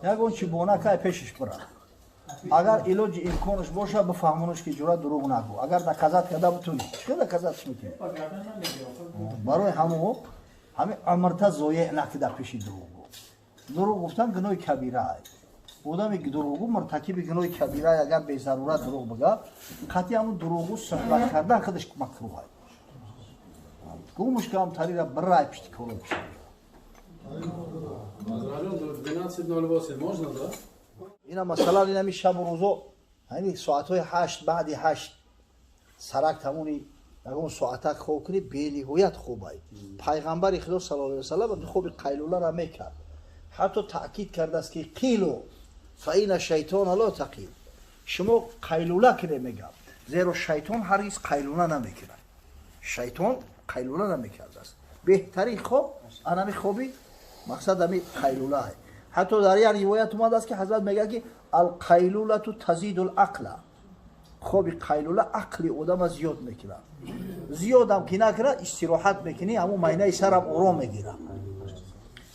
Ягон чи бона кай пешиш бира. Агар илоҷи имконаш боша, бифаҳмонаш, ки ҷура дурӯғ нагӯ. Агар доказать карда бутунӣ, чӣ доказать мекунӣ? Барои ҳамо ҳами умрта зоеъ накӣ дар пеши дурӯғгӯ. Дурӯғ гуфтан гуноҳи кабира. Одами дурӯғгӯ муртакиби гуноҳи кабира. Агар безарурат дурӯғ бига, қатъи ҳамун дурӯғгӯ суҳбат кардан худаш макрӯҳ. Гумуш кам тарира бирай пишти коро. 12:08 можно, да? Ина масалан инами шабу рӯзо ҳамин соатҳои 8, баъди 8 сарак тамони ягон соатак хоб кунӣ, бениҳоят хубай. Пайғамбари Худо саллаллоҳу алайҳи васаллам хоби қайлуларо мекард. Ҳатто таъкид кардааст, ки қилу фа ина шайтона ло тақил. Шумо қайлула кунед, мегам, зеро шайтон ҳаргиз қайлула намекунад. Шайтон қайлула намекардааст. Беҳтарин хоб анами хоби мақсад ами қайлулаа. Ҳатто дар як ривоят омадааст, ки ҳазрат мегӯяд, ки алқайлулату тазиду лақла. Хоби қайлула ақли одама зиёд мекунад. Зиёдам ки накунад, истироҳат мекунӣ, ҳамун майнаи сарам ором мегирад.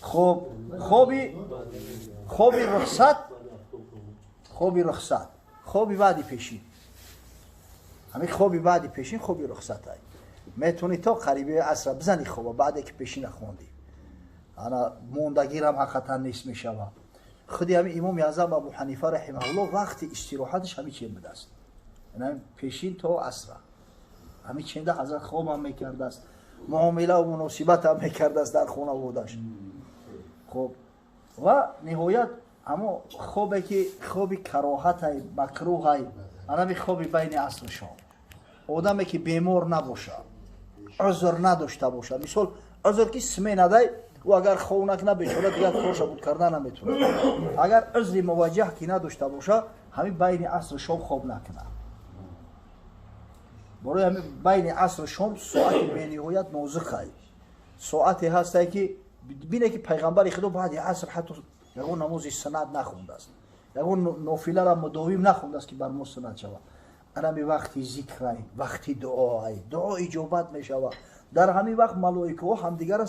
Хоб хоби рухсат, хоби рухсат, хоби баъди пешин. Ҳамин хоби баъди пешин хоби рухсатай. Метавонӣ то қариби асра бизани хоба, баъде ки пешина хондӣ. Ана мондагирам ҳақиқатан нест мешавад. Худи ҳамин Имоми Аъзам Абу Ҳанифа раҳимаҳуллоҳ вақти истироҳаташ ҳамин чен будааст, пешин то асра. Ҳамин ченда ҳазрат хобам мекардааст, муомилаву муносибатам мекардааст дар хонаводаш. Хоб ва ниҳоят ҳамо хобе ки хоби кароҳатай, макрӯҳай, анами хоби байни асру шом. Одаме ки бемор набошад, узр надошта бошад, мисол узр ки сменадай, ӯ агар хов накунад, бечора дигар корша буд карда наметавонад. Агар узри муваҷҷаҳ ки надошта боша, ҳамин байни асру шом хоб накунад. Барои ҳамин байни асру шом соати бениҳоят нозиқай. Соате ҳастай, ки бине, ки пайғамбари Худо баъди аср ҳатто ягон намози суннат нахондааст, ягон нофилара мудовим нахондааст, ки бар мо суннат шавад. Анами вақти зикрай, вақти дуоай, дуо иҷобат мешавад. Дар ҳамин вақт малоикаҳо ҳамдигарро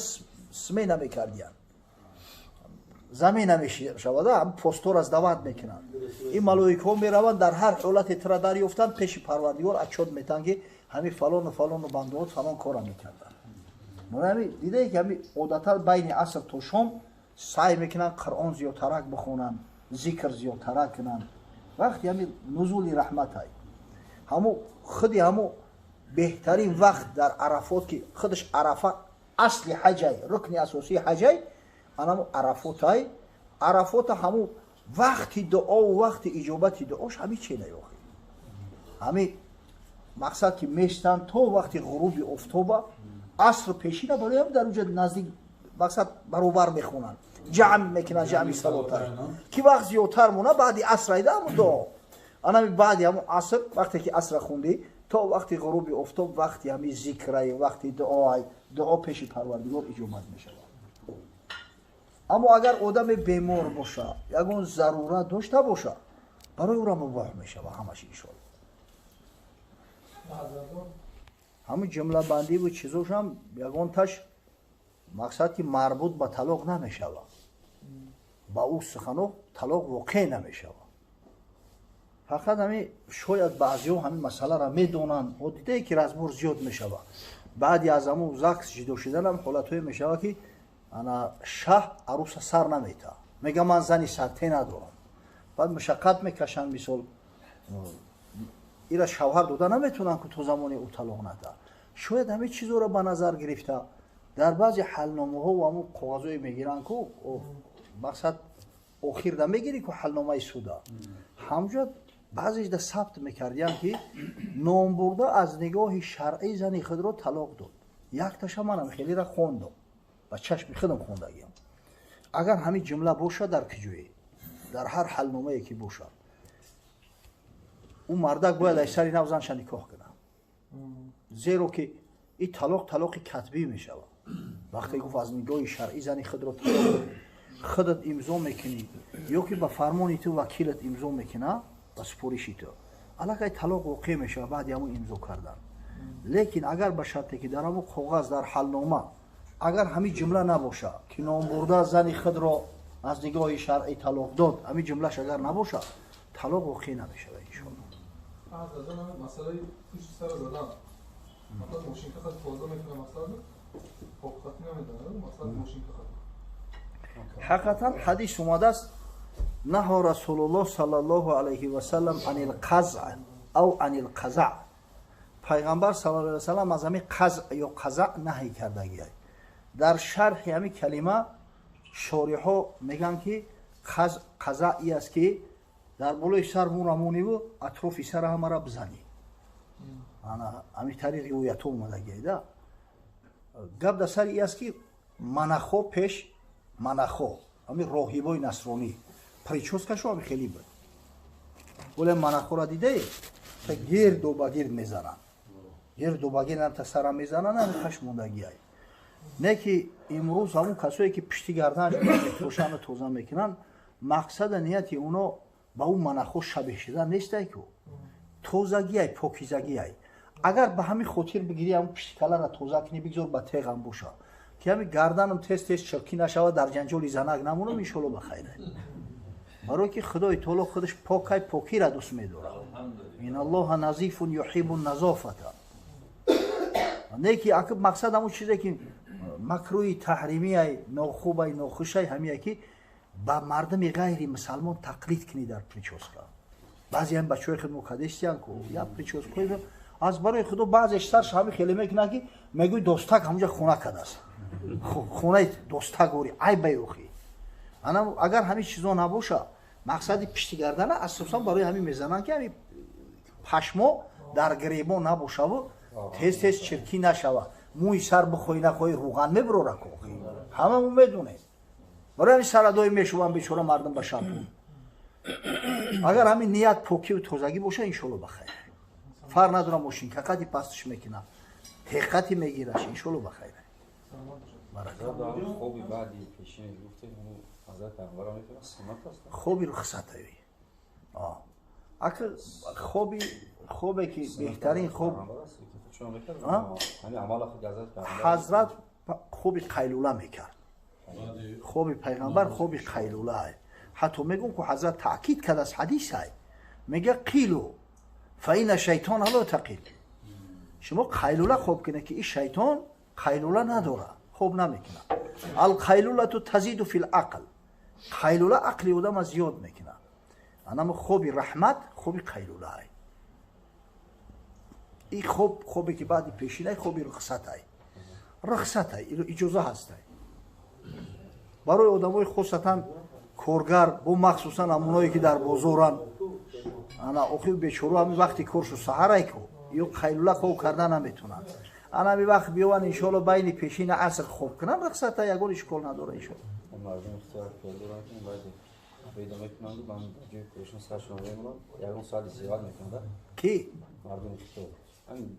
смена мекардиянд, замена мешавад, постор аз дават мекунанд. Ин малоикаҳо мераванд, дар ҳар ҳолате тира дарёфтанд, пеши Парвардигор отчёт метаҳанд, ки ҳамин фалону фалону бандаҳот фалон кора мекарданд. Ҳами дидае, ки ҳами одатан байни аср то шом саъй мекунанд Қуръон зиёдтарак бихонанд, зикр зиёдтарак кунанд. Вақти ҳами нузули раҳматай. Ҳамо худи ҳамо беҳтарин вақт дар Арафот, ки худаш Арафа асли ҳаҷай, рукни асосии ҳаҷай, анамо Арафотай. Арафота ҳамо вақти дуову вақти иҷобати дуош ҳами ченай охир. Ҳами мақсад ки местанд то вақти ғуруби офтоба, аср пешина барои ҳам дар уҷа наздик мақсад баробар мехонанд, ҷамъ мекунанд, ҷамъи салотар, ки вақт зиёдтар мона баъди аср айда ҳамун дуо. Анами баъди ҳамун аср, вақте ки асра хондӣ, то вақти ғуруби офтоб вақти ҳами зикрай, вақти дуоай, дуо пеши Парвардигор иҷобат мешавад. Аммо агар одаме бемор боша, ягон зарурат дошта боша, барои ӯра мубоҳ мешавад ҳамаш, иншоалло. Ҳамин ҷумлабандиву чизошам ягонташ мақсад ки марбут ба талоқ намешавад, ба ӯ сухано талоқ воқеъ намешавад. Фақат ҳамин шояд баъзеҳо ҳамин масъаларо медонанд, дидае ки разбор зиёд мешавад. Баъди аз ҳамун ЗАГС ҷудо шуданам ҳолатҳое мешавад, ки ана шаҳ аруса сар наметаҳад, мега ман зани сарте надорам. Баъд мушаққат мекашанд, мисол ира шавҳар дода наметавонанд, ки то замоне ӯ талоқ надиҳад. Шояд ҳамин чизоро ба назар гирифта дар баъзе ҳалномаҳо ҳамун коғазое мегиранд, ку мақсад охирда мегирӣ, ку ҳалномаи суда ҳамҷо баъзешда сабт мекардиянд, ки номбурда аз нигоҳи шаръӣ зани худро талоқ дод. Якташа манам хелира хондам, ба чашми худам хондагиам. Агар ҳамин ҷумла бошад дар киҷое, дар ҳар ҳалномае ки бошад, ӯ мардак бояд аз сари нав занша никоҳ кунад, зеро ки ин талоқ талоқи катбӣ мешавад. Вақте гуфт аз нигоҳи шаръӣ зани худро талоқ дод, Худат имзо мекунӣ ё ки ба фармони ту вакилат имзо мекуна, ба супориши ту аллакай талоқ воқеъ мешавад баъди ҳамон имзо кардан. Лекин агар ба шарте ки дар ҳамон коғаз, дар ҳалнома агар ҳамин ҷумла набошад, ки номбурда зани худро аз нигоҳи шаръӣ талоқ дод, ҳамин ҷумлаш агар набошад, талоқ воқеъ намешавад иншоалло. Ҳақиқатан ҳадис омадааст: наҳо Расулуллоҳ саллаллоҳу алайҳи васаллам анил қазъ ав анил қазаъ. Пайғамбар саллаллоҳу алайҳи васаллам аз ҳамин қазъ ё қазаъ наҳй кардагиай. Дар шарҳи ҳамин калима шориҳо мегӯянд, ки қазаъ и аст, ки дар болои сар мурамониву атрофи сара ҳамара бизанӣ. Ҳамин тариқ ривоятҳо омадагиайда. Гап дар сари и аст, ки манахо пеш манахо ҳамин роҳибои насронӣ прическашо ҳами хеле буд. Вале манахоро дидаe, та гирду ба гирд мезананд, гирду ба гирд та сара мезананд, ҳами хашмондагиай. Не ки имрӯз ҳамун касое ки пишти гарданашон тоза мекунанд, мақсада нияти оно ба ӯ манахо шабеҳ шудан нестай ку, тозагиай, покизагиай. Агар ба ҳамин хотир бигирӣ, ҳамун пишти калара тоза кунӣ, бигзор ба теғам боша, ки ҳами гарданам тез тез чиркӣ нашавад, дар ҷанҷоли занак намонам, иншоалло ба хайр. Барое ки Худои таоло худаш покай, покира дӯст медорад. Иналлоҳа назифун юҳиббу назофата. Не ки акиб мақсад ҳамун чизе ки макрӯҳи таҳримиай, нохубай, нохушай, ҳамие ки ба мардуми ғайри мусалмон тақлид кунӣ дар прическа. Баъзе ҳам бачаҳои худ мукаддесиян ку я прическаи аз барои худо баъзеш сарш ҳами хеле мекунад, ки мегӯй достак ҳамунҷа хона кардааст, хонаи достак ори айбай охи. Ана агар ҳамин чизо набоша, мақсади пишти гардана асосан барои ҳамин мезананд, ки ҳами пашмо дар гиребон набошаву тез тез чиркӣ нашава. Мӯи сар бихоҳӣ нахоҳӣ рӯған мебурора ку, ҳамамон медонем. Барои ҳамин сарадои мешуванд бечора мардум ба шампун. Агар ҳамин ният покиву тозагӣ боша, иншоалло ба хайр. Фарқ надорам, мошинка қати пастш мекунам, теққати мегираш, иншоалло ба хайр. Хоби рухсатави. Ака хоби, хобе ки беҳтарин хоб ҳазрат хоби қайлула мекард. Хоби пайғамбар хоби қайлула. Ҳатто мегӯм ку ҳазрат таъкид кардааст, ҳадисай мега: қилу фаина шайтона ло тақил. Шумо қайлула хоб кунед, ки ин шайтон қайлула надорад, хоб намекунад. Алқайлулату тазиду фил ақл. Қайлула ақли одама зиёд мекунад. Анамо хоби раҳмат хоби қайлулаай. И хоб, хобе ки баъди пешинай, хоби рухсатай, рухсатай, иҷоза ҳастай барои одамои хусатан коргар, бо махсусан ҳамоное ки дар бозоранд. Ана охир бечоро ҳамин вақти коршу саҳарай ку ё қайлула хоб карда наметунанд. Ана ҳамин вақт биёванд, иншоалло байни пешина аср хоб кунанд, рухсата, ягон ишкол надора иншоалло. Ки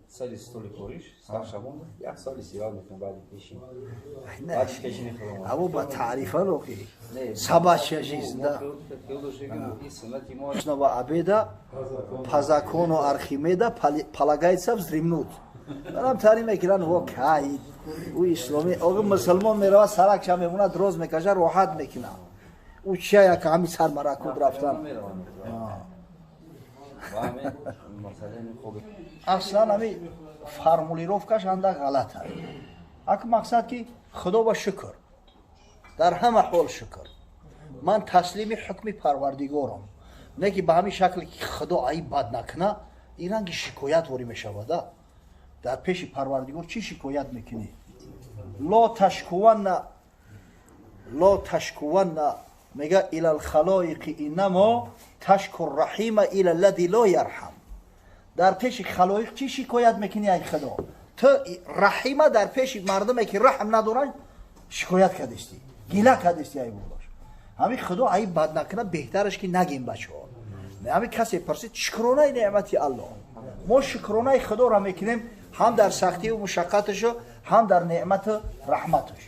сари столи кориш сар шабон як соли сиёҳ мекунам баъди пешин. Або ба таърифа лоқи собачья жизнь, да. Ночного обеда по закону Архимеда полагается вздремнуть. Манам таъриф мекунанд, во кай ӯ исломи оғи мусулмон мерава, саракша мемонад, роз мекаша, роҳат мекунад. Ӯ чия як ҳами сар маракут рафтан. Аслан ҳами формулировкаш анда ғалат аст. Ак мақсад ки худо ба шукр, дар ҳама ҳол шукр. Ман таслими ҳукми парвардигорам. Не ки ба ҳамин шакле ки худо айб бад накуна, ин ранги шикоят ворӣ мешавада. Дар пеши парвардигор чӣ шикоят мекунӣ? Ло ташкуванна, ло ташкуванна мега ила алхалоиқи иннамо ташку раҳима ила аллади ло ярҳам. Дар пеши халоиқ чӣ шикоят мекунӣ, ай худо? Ту раҳима дар пеши мардуме ки раҳм надоранд шикоят кардистӣ, гила кардистӣ, ай болош. Ҳамин худо айб бад накуна, беҳтараш ки нагем бачаҳо. Ҳамин касе пурсид шукронаи неъмати Аллоҳ. Мо шукронаи худоро мекунем ҳам дар сахтиву мушаққаташу, ҳам дар неъмату раҳматаш.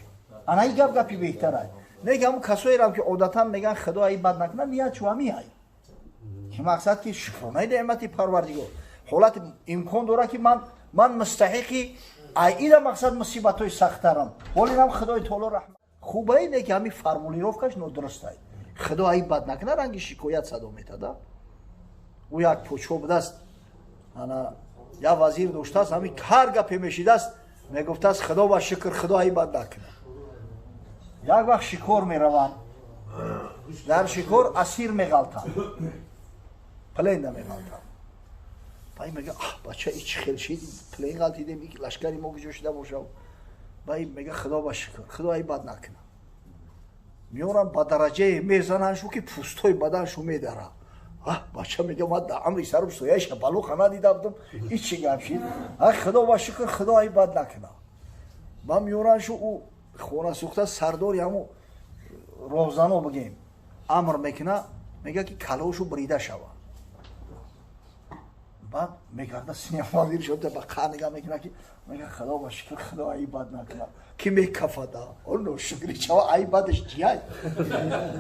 Ана ин гап гапи беҳтар аст. Не ки ҳамун касоерам ки одатан меган худо ай бад накуна, ният чу ҳами ай. Ки мақсад ки шукронаи неъмати Парвардигор. Ҳолат имкон дора ки ман мустаҳиқи ай ина мақсад мусибатҳои сахттарам. Ҳол инам Худои таоло раҳмат. Хубае не ки ҳами формулировкаш нодуруст ай. Худо ай бад накуна ранги шикоят садо метада. Ӯ як почо будааст. Ана я вазир доштааст, ҳами ҳар гапе мешидааст, мегуфтааст Худо ба шукр, Худо ай бад накуна. Як вақт шикор мераванд. Дар шикор асир меғалтанд. Пленда меғалтанд. Бай мега, аҳ, бача, и чӣ хел шид, плен ғалтидем, и лашкари мо куҷо шида бошав. Бай мега, Худо ба шукр, Худо ай бад накуна. Меорам ба дараҷае мезананшу ки пӯстҳои баданшу медара. Аҳ, бача мега, ман дар амри сарум сояи шапалуқа надида будам, и чӣ гап шид? Аҳ, Худо ба шукр, Худо ай бад накуна. Ман меораншу ӯ хона сӯхта сардори ҳамун роҳзано бигем, амр мекуна, мега ки калошу брида шава. Баъд мегарда синя вазир шуда ба қар нигаҳ мекуна ки мега Худо ба шукр, Худо ай бад накуна. Ки мекафада? Он шукри чава ай бадаш чияй?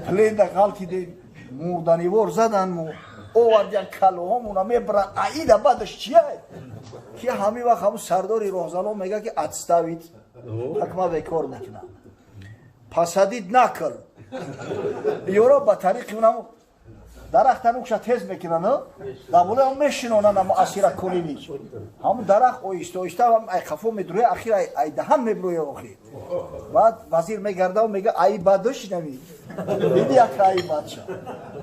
Пленда ғалтидем, мурданивор задан мо, овардиян калоҳомуна мебаранд, аида бадаш чияй? Ки ҳамин вақт ҳамун сардори роҳзано мега ки отставить, ҳакма бекор мекуна. Пасадид накл. Ёро ба тариқи унаму дарахта нукша тез мекунанд, дар болои ҳам мешинонанд ҳамун асира колинич. Ҳамун дарахт оҳиста оҳиста ай қафо медурӯя, ахир ай даҳан мебурӯя охир. Баъд вазир мегардаву мега ай бадош нави. Диди як ай бадша.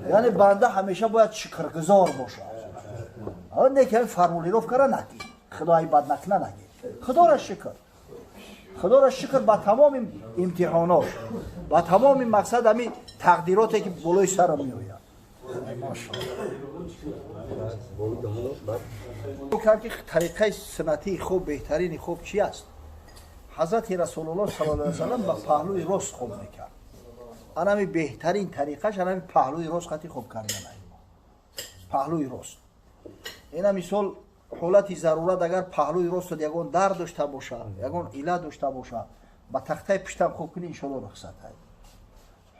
Яъне банда ҳамеша бояд шукргузор бошад. Не ки ҳамин формулировкара наги. Худо ай бад накуна наги. Худоро шукр. Худоро шукр ба тамоми имтиҳонош, ба тамоми мақсад ҳамин тақдироте ки болои сарам меояд. Ки тариқаи суннатии хоб беҳтарини хоб чи аст? Ҳазрати Расулуллоҳ саллаллоҳу алайҳи васаллам ба паҳлӯи рост хоб мекард. Анами беҳтарин тариқаш анами паҳлӯи рост қати хоб кардан. Паҳлӯи рост. Ина мисол ҳолати зарурат агар паҳлӯи ростат ягон дард дошта бошад, ягон ила дошта бошад, ба тахтаи пуштам хоб кунӣ, иншоалло рухсат ҳаст.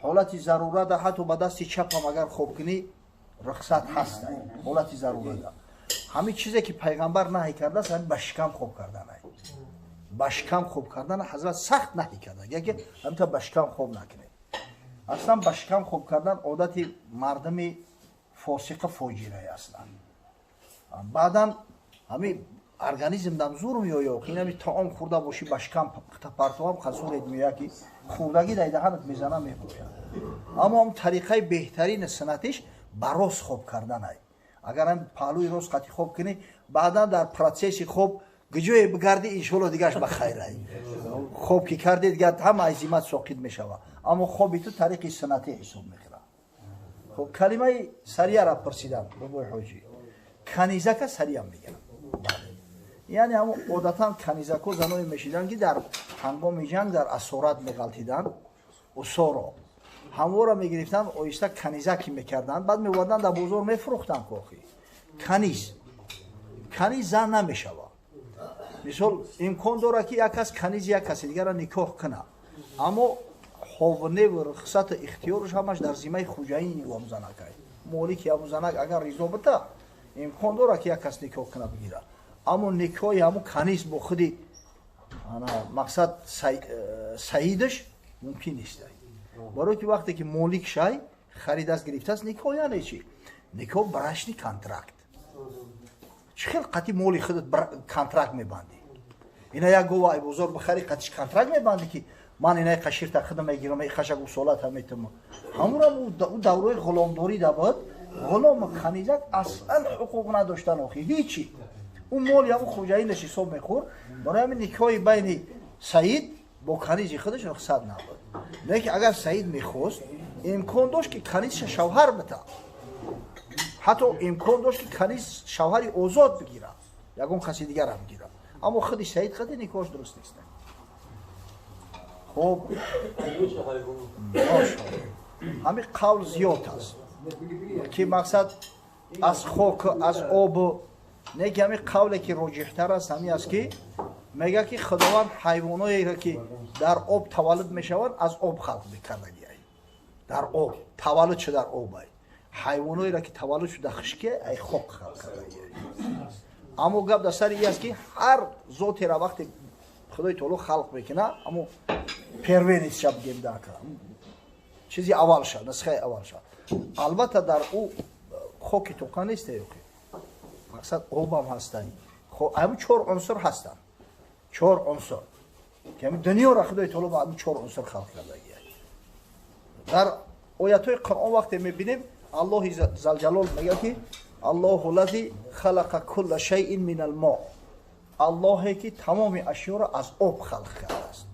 Ҳолати зарурат ҳатто ба дасти чапам агар хоб кунӣ, рухсат ҳаст. Ҳолати зарурат. Ҳамин чизе ки пайғамбар наҳй кардааст, ҳамин ба шикам хоб кардан. Ба шикам хоб кардан ҳазрат сахт наҳй карда. Яке ҳамин ба шикам хоб накунед. Аслан ба шикам хоб кардан одати мардуми фосиқа фоҷирае аслан. Баъдан ҳамин организм дам зур меояд, ин ҳами таом хӯрда бошӣ ба шикам партовам зурет меояд ки хӯрдагӣ дар даҳанат мезана мебурӯяд. Аммо ҳам тариқаи беҳтарини суннатиш ба рост хоб кардан ай. Агар ҳам паҳлӯи рост қати хоб кунӣ, баъдан дар процесси хоб гуҷое бигардӣ, иншоалло дигаш ба хайр ай. Хоб ки кардӣ дигар ҳама азимат соқит мешавад. Аммо хоби ту тариқи суннатӣ ҳисоб мехӯрад. Хоб калимаи сарияра пурсидам бобои ҳоҷӣ. Канизака сария мегӯянд. Яъне ҳамун одатан канизако заное мешиданд ки дар ҳангоми ҷанг дар асорат меғалтиданд, усоро. Ҳамвора мегирифтанд, оҳиста канизаки мекарданд, баъд меоварданд дар бозор мефурӯхтанд кохи. Каниз. Каниз зан намешавад. Мисол имкон дорад ки як кас канизи як каси дигарро никоҳ кунад. Аммо ҳовневу рухсату ихтиёраш ҳамаш дар зиммаи хуҷаини ҳамун занак ай. Молики ҳамун занак агар ризо бита, имкон дорад ки як кас никоҳ кунад бигирад. Аммо никоҳи ҳамун каниз бо худи мақсад саидаш мумкин нест. Барои ки вақте ки молик шай харидаст гирифтааст, никоҳ яъне чи? Никоҳ брачный контракт. Чӣ хел қати моли худат контракт мебандӣ? Ина як гова ай бозор бихари қатиш контракт мебандӣ ки ман инаи қаширта худам мегирам, и қаша гусолата метумам. Ҳамунам ӯ давраи ғуломдорӣ да буд, ғулому канизак аслан ҳуқуқ надоштан охи, ҳичи. Ӯ моли ҳамун хуҷаинаш ҳисоб мехӯрд. Барои ҳамин никоҳи байни саид бо канизи худаш рухсат набуд. Лекин агар саид мехост, имкон дошт ки канизша шавҳар бита. Ҳатто имкон дошт ки каниз шавҳари озод бигирад, ягон каси дигарро бигирад. Аммо худи саид қади никоҳш дуруст нест. Хоб, ҳамин қавл зиёд аст ки мақсад аз хок, аз об, не ки ҳамин қавле ки роҷиҳтар аст ҳамин аст ки Мега ки Худованд ҳайвоноеро ки дар об таваллуд мешаванд, аз об халқ мекардагиай. Дар об таваллуд шуда, дар об ай. Ҳайвоноеро ки таваллуд шуда хушке, ай хок халқ кардагиай. Аммо гап дар сари ин аст ки ҳар зотеро вақте Худои таоло халқ мекунад, аммо первенец ша бигем, дака чизи аввал ша, нусхаи аввал ша, албатта дар ӯ хоки тоқа нест, ёки мақсад обам ҳастанд. Ҳамин чор унсур ҳастанд, чор унсур ки ҳамин дунёро Худои таоло ба ҳамин чор унсур халқ кардагиай. Дар оятҳои Қуръон вақте мебинем, Аллоҳи Залҷалол мегӯяд ки Аллоҳу лази халақа кулла шайин мин алмо, Аллоҳе ки тамоми ашёро аз об халқ кардааст.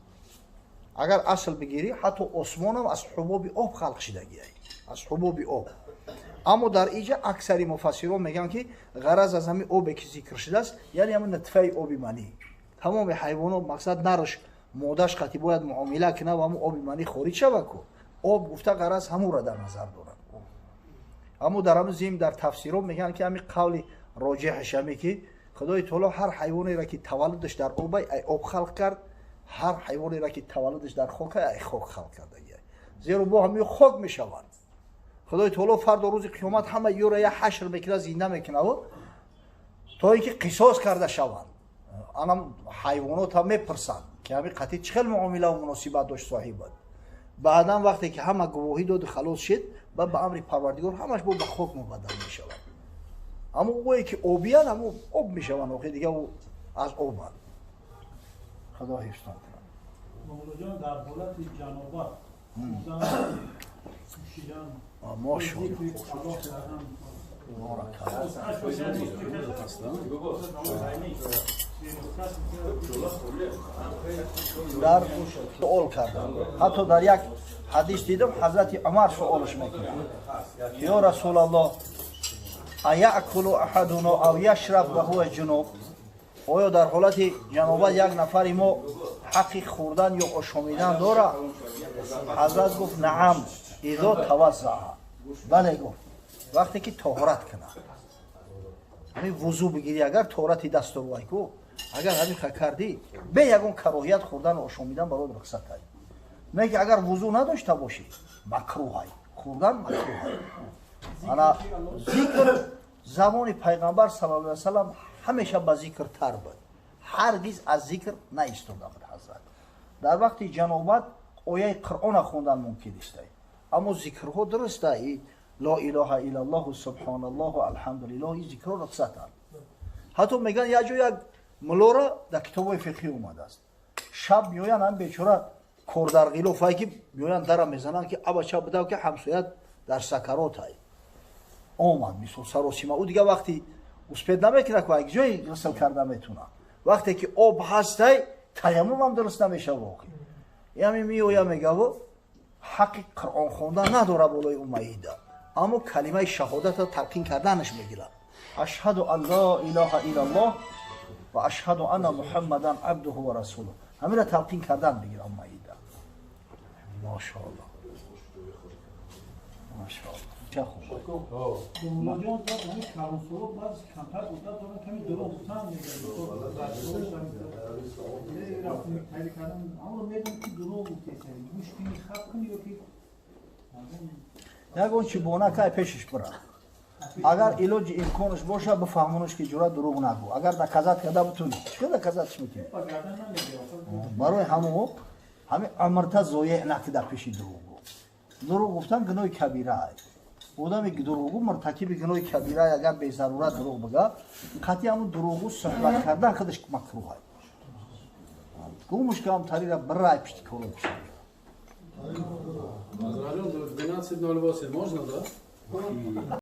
Агар асл бигирӣ, ҳатто осмонам аз ҳубоби об халқ шидагиай, аз ҳубоби об. Аммо дар иҷа аксари муфассирон мегӯянд ки ғараз аз ҳамин обе ки зикр шудааст, яъне ҳамин нутфаи оби манӣ. Тамоми ҳайвонот мақсад нарш модаш қати бояд муомила кунад ва ҳамун оби манӣ хориҷ шавад ку, об гуфта ғараз ҳамонро дар назар дорад. Аммо дар ҳамин зим дар тафсирот мегӯянд ки ҳамин қавли роҷеҳаш ҳаме ки Худои таоло ҳар ҳайвонеро ки таваллудаш дар обай, ай об халқ кард, ҳар ҳайвонеро ки таваллудаш дар хокай, ай хок халқ кардагиай, зеро бо ҳамин хок мешаванд. Худои таоло фардо рӯзи қиёмат ҳама ёро я ҳашр мекунад, зинда мекунад, то ин ки қисос карда шаванд. Анам ҳайвонот ҳам мепурсанд ки ҳамин қатъи чӣ хел муомилаву муносибат дошт соҳибат. Баъдан вақте ки ҳама гувоҳӣ доду халос шид, ба амри Парвардигор ҳамаш бо ба хок мубаддал мешавад. Аммо ое ки обиян, ҳамо об мешаванд, охи дига аз обанд. Худо ҳифзтон кунад. Мавлуҷон, дар ҳолати ҷанобат нӯшидан, Мошаллоҳ, дар суол кардам. Ҳатто дар як ҳадис дидам, Ҳазрати Умар суолаш мекунад: ё Расулаллоҳ, аякулу аҳадуно ав яшраб ва ҳува ҷунуб? Оё дар ҳолати ҷанобат як нафари мо ҳаққи хӯрдан ё ошомидан дорад? Ҳазрат гуфт: наам, изо таваззаа. Бале, гуфт, вақте ки тоҳорат кунад, ҳамин вузӯ бигирӣ, агар тоҳорати дасту рӯй ку, агар ҳамин ха кардӣ, бе ягон кароҳият хӯрдану ошомидан барои рухсат ай. Не ки агар вузӯ надошта бошӣ, макрӯҳ ай, хӯрдан макрӯҳ ай. Ана зикр, замони Пайғамбар саллаллоҳу алайҳи васаллам ҳамеша ба зикр тар буд, ҳаргиз аз зикр наистода буд ҳазрат. Дар вақти ҷанобат ояи Қуръона хондан мумкин нестай, аммо зикрҳо дуруста: ло илоҳа иллаллоҳу, субҳоналлоҳу, алҳамдулиллоҳ, ин зикрҳо рухсатанд. Ҳатто мегӯянд, як ҷо як муллора дар китобҳои фиқҳӣ омадааст, шаб меоянд, ҳам бечора кордарғилофае ки меоянд, дара мезананд ки абача бидав ки ҳамсоят дар сакарот ай омад, мисол саросима. Ӯ дига вақти успед намекунад ку, як ҷои ғусл карда метунад. Вақте ки об ҳастай, таяммумам дуруст намешава. Охи ями меоя, мегаво ҳаққи Қуръон хондан надора болои ӯ маида, аммо калимаи шаҳодатро талқин карданаш мегирад: ашҳаду ан ло илоҳа иллаллоҳ ва ашҳаду анна Муҳаммадан абдуҳу ва расулуҳ. Ҳаминро талқин кардан мегирад маида. Мошоаллоҳ, мошоаллоҳ, ча хуб. Мавлуҷон, ҳамин калонсоло баъз камтар одат доранд, ками дурӯғ гуфтан мегӯянд. Аммо медонам ки дурӯғ гуфтеса, гӯш кунӣ, хаб кунӣ ё ки Ягон чи бона кай пешиш бира, агар илоҷи имконаш боша, бифаҳмонаш ки ҷура дурӯғ нагӯ. Агар доказать карда бутунӣ, чӣ кар доказать ш мекунӣ? Барои ҳамо ҳамин умрта зоеъ накӣ дар пеши дурӯғгӯ. Дурӯғ гуфтан гуноҳи кабира ай. Одами дурӯғгӯ муртакиби гуноҳи кабира. Агар безарурат дурӯғ бига, қатъи ҳамун дурӯғгӯ суҳбат кардан худаш макрӯҳ ай. Гумуш ки ҳам тарира бирай пишти коро. Азралён, 12:08 можно, да?